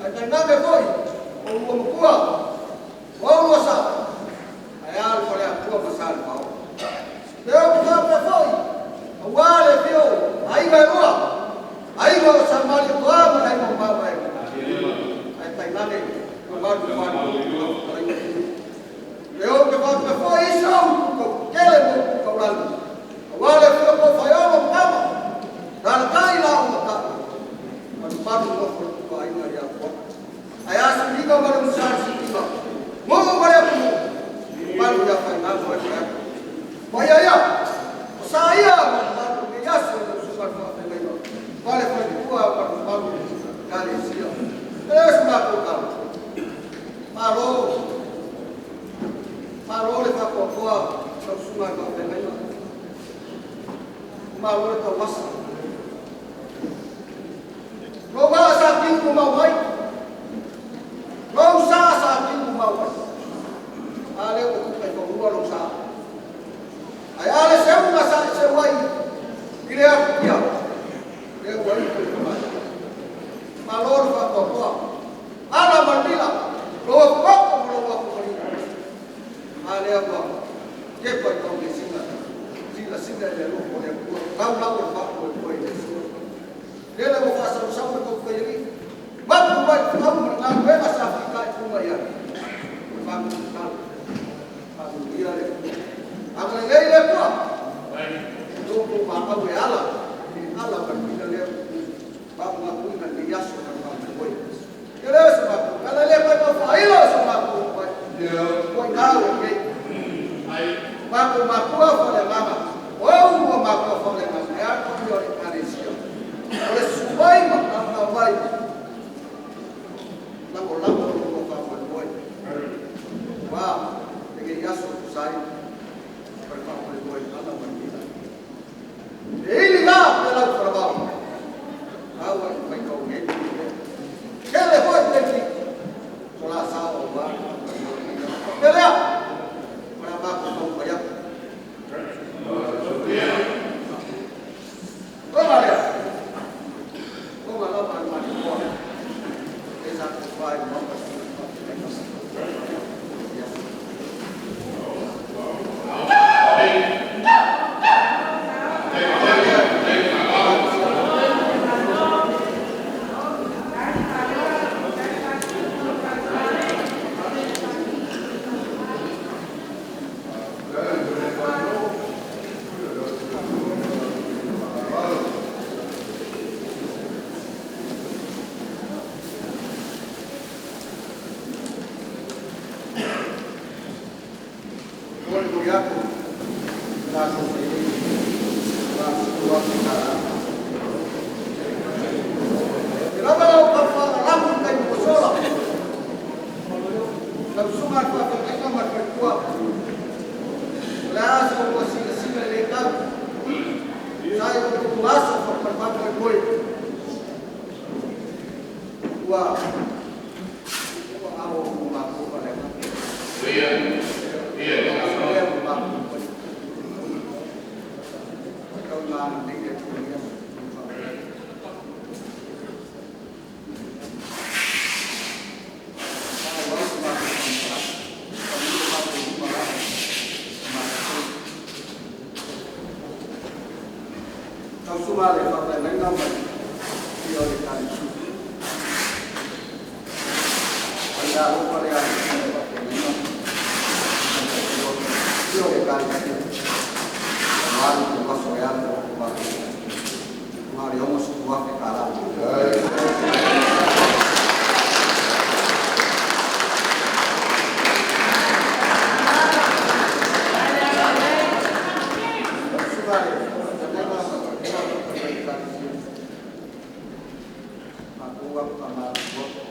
Ai tainane foi, o ua matua, o ua sa. le Paola. Le o faapea foi, aua le afio o aiga e lua, aiga o Samalietoa ma le aiga o Mavaega, ae tainane mamalu i le Falelima o lau fetalaiga. Le ou te faapea foi i isi ou itu tele ma ou itu taulagi, aua le afio o Tofaeono ma Tama, alaalatai la oulua Taua ma le mamalu i le nofo a ituaiga ia Puaa. Ae a Siliga ma le Usoga a Siliga, Nuu ma le atunuu, mamalu ia Faigano ae Faiato. O paia ia, o sa ia ma mamalu o lenei aso i lau susuga i le faafeagaiga ma le faletua ma le mamalu o le Ekalesia. O le a se matou tala? Malo, malo le faatoatoa lau susuga i le faafeagaiga, malo le taumasa. Lou vaa sa tiutumau mai, lou sa sa tiutumau mai, a lea ua tupa i fanua lou sa. Ae a le seuga sa e seu ai i le afutia, lea ua iu i le malae. Malo le faatoatoa, ala ma le mila, lou afuoto ma lou afuafalina, a lea ua tepa i taumeasina, silasila i le alofa o le Atua, tau lau o le faamoemoe i le Atua. Lele ua faasausau le taufaialii, mapu mai le feau ma le galuega sa fitaituga i ai, o le matou tatalo, faamanuia le Atua. Agalelei le Atua i lo outou valaau e ala i ala ma le mila lea ua faamanatuina i lenei aso ma le faamoemoe. Ia lea o se matou tala, e le toe tau faailo so matou mai, ua i ina ua i ai. Matou matua faaleagaga, o au ua matua faaleagaga, e a paia o le Ekalesia. O le susu mai ma tautau mai, lagolago lo oulua faamoemoe, aua lenei aso e tusa ai ma le faamoemoe i ala ma le mila. E ili la pe lau falavao, aua i faitau nei, kele foi taimi, so la sao aua le faamoemoe. Pelea, o le a matou taumafai atu. Toga lea, toga lava le Malietoa, e sa tofa i le Maota i le aso. Molimoli atu le latou seleni $40,000. E lava lau tau faalalagu i le taimi ua sola, lau susuga i le faafeagaiga ma le faletua, o le a sa oulua silasila i lenei tau, sa i outou tuaso ma le faamoemoe, ua ao ua matua faaleagaga. Lea ua matou faia. Tau ina agalelei le Atua i lenei aso. Faafetai. Faaauau se matou faamatalaga. Tamulo matou i luma lava i matou. Lau susuga i le faafeagaiga ma le paia o le Ekalesia. O le alofa lea a le susuga i le faafeagaiga ma le paia o le Ekalesia aua le ituaso e ala na o le $60,000. Lau susuga i le faafeagaiga ma le paia o le Ekalesia, matou lava faamalulu atu,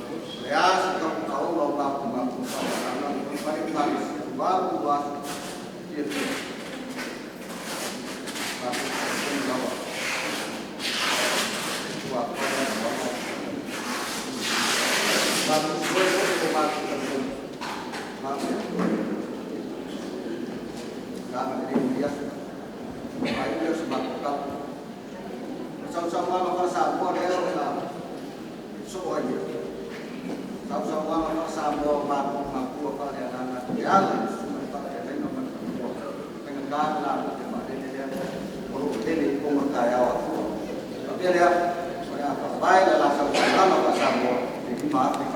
o le a se taumataoga o matou matua faaleagaga ma le Ekalesia aua lo oulua aso fiafia, matou te talitonu lava le tuafale ma vala. Matou te foi lo matou talitonuga, matou agalelei i lenei aso. Faaiu lea o se matou tala. O le sausaunoaga faa-Samoa lea sa sosoo ai ia, sausaunoaga faa-Samoa a matou matua faaleagaga e ala i le susuga i le faafeagaiga. Mea lea, o le a faavae le alataua maualalo faa-Samoa i le $5,000.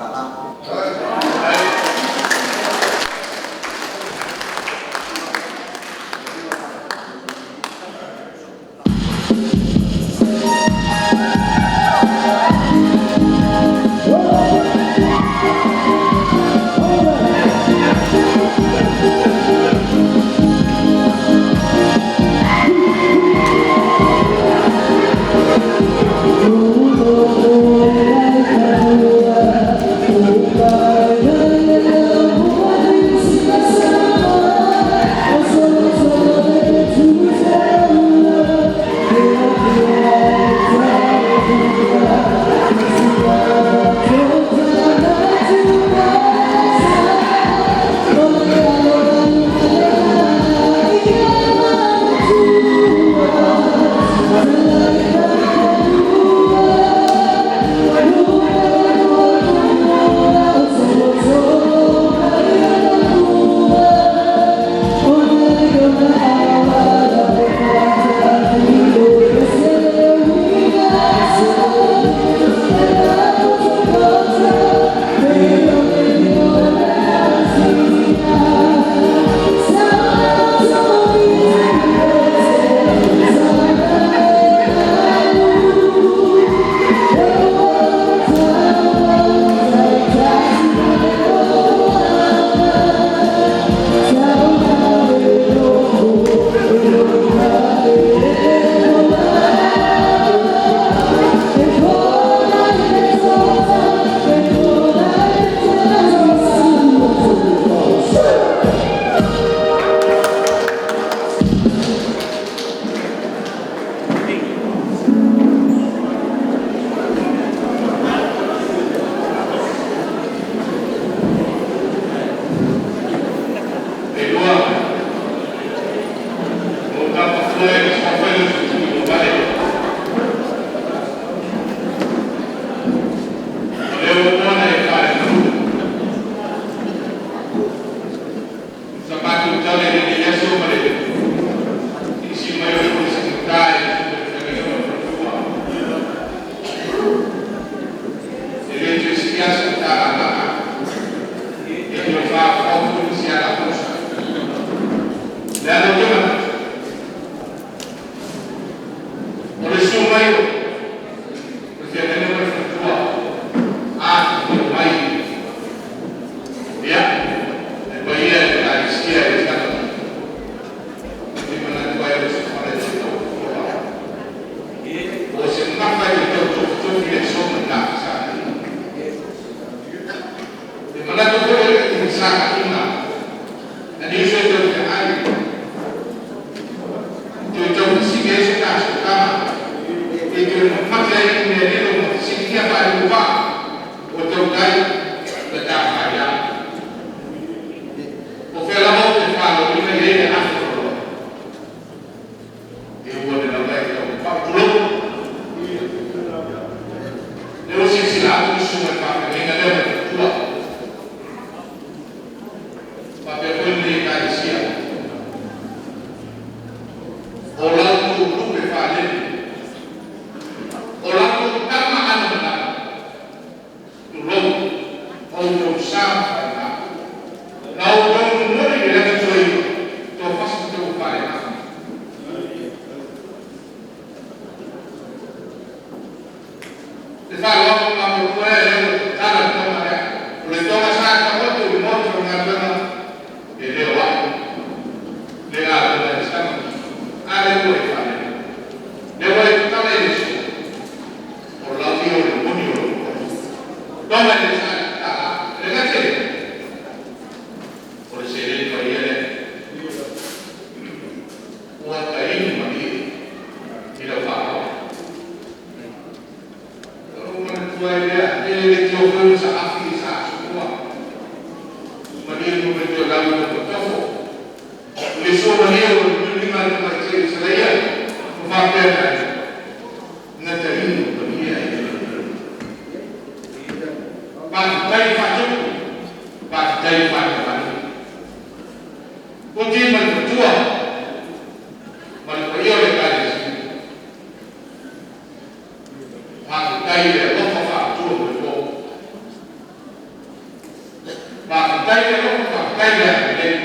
Faafetai le alofa, faafetai le agalelei.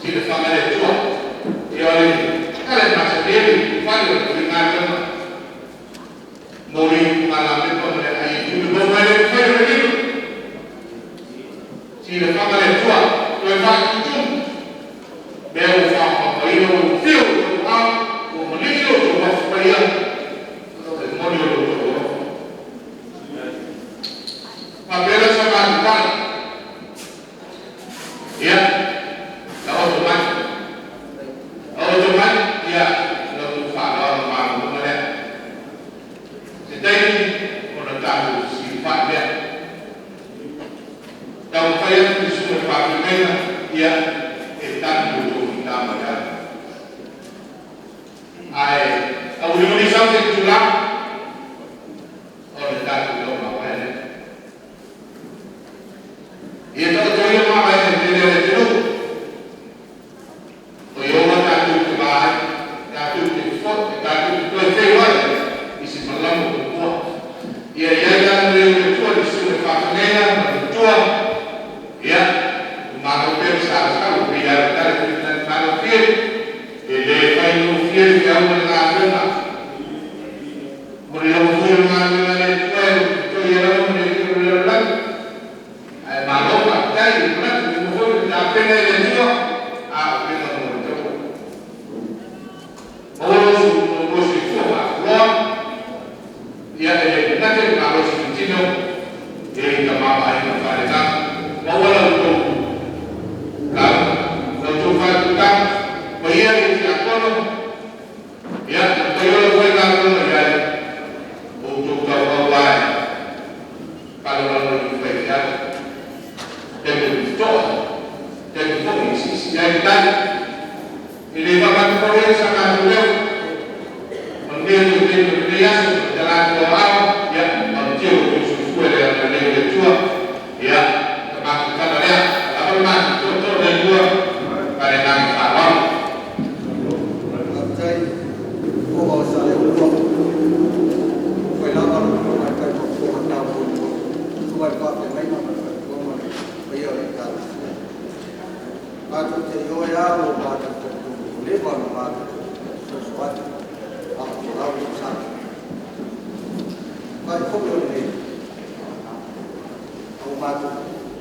Silafaga e le Atua, ia o le tala e masani ai le upufai o le faigaluega momoli magalamepa ma le aai e maua mai le mafai ona lilo. Silafaga le Atua toe faatutumu mea ua faapapaina ua fio i outou aao ua maligi lo outou afu paia e momoli lo outou alofa. Faapea lea o sa matou tala, ia, taoto mai, taoto mai, ia la outou faaaloalo maualuluga lea. Se taimi ona tatou fesilafai lea. Taumafai atu le susuga i le faafeagaiga, ia, e tali lo outou fita mareale. Ae auliuli sau se itula ona tatou tau lea. Ia taoto ia mavaega tetele a le atunuu, o ioga tatou te va ai, tatou te tatou te toe feiloai i se malama puapua. Ia i ai le agalelei o le Atua i le susuga i le faafeagaiga ma le faletua. Ia malo pea le sausau. E pei lava o le tala matagofie, e le faigofie le feau ma le galuega. Momoli lava foi o le galuega a le Atua e totoe ai lava ma le i'a o le lalolagi. Ae malo faafetai. Ou te manatu ua uma foi ona tapena e le Atua auupega mo le taua. Maua lo oulua soifua mafuloa, ia e le gata i le malosi i le tino, e i ai tamaoaiga faale-agaga. Maua la outou lauga, la outou faautautaga, paia i tiakono, ia le paia o le aufaigaluega i ai, o outou tauvao ae faalagolago i faifeau. Taimi o totoa, taimi foi e siisii ai le tai. E le faagata sa matou leo, manuia le tautega o lenei aso i tatala atu o aao, ia malutia lo outou soifua i le agalelei o le Atua. Ia, o le matou tala lea, ua lava le matou tootoo lailua ma le agaga faaaloalo. Faafetai o Saleaula, fai lava lau Afioga i le Taitaifono susuga i le faafeagaiga ma le faletua ma le paia o le Ekalesia. Matou te ioe lava ua matou talitonu ua leva ona matou fesoasoani a o folau lou sa. Faafetai foi o le a ua matou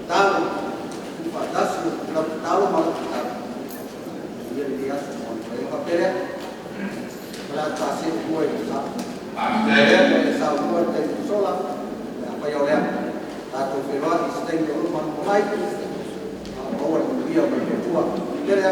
tatalo tuufaatasi lau tatalo ma lau tatalo ia lenei aso. Ona faapea lea, o le a faasee tua i lou sa. Faafetai. E saunoa i le taimi ua sola, afai o lea, tatou feiloai i se taimi o loma mai, maua le manuia mai le Atua. Tele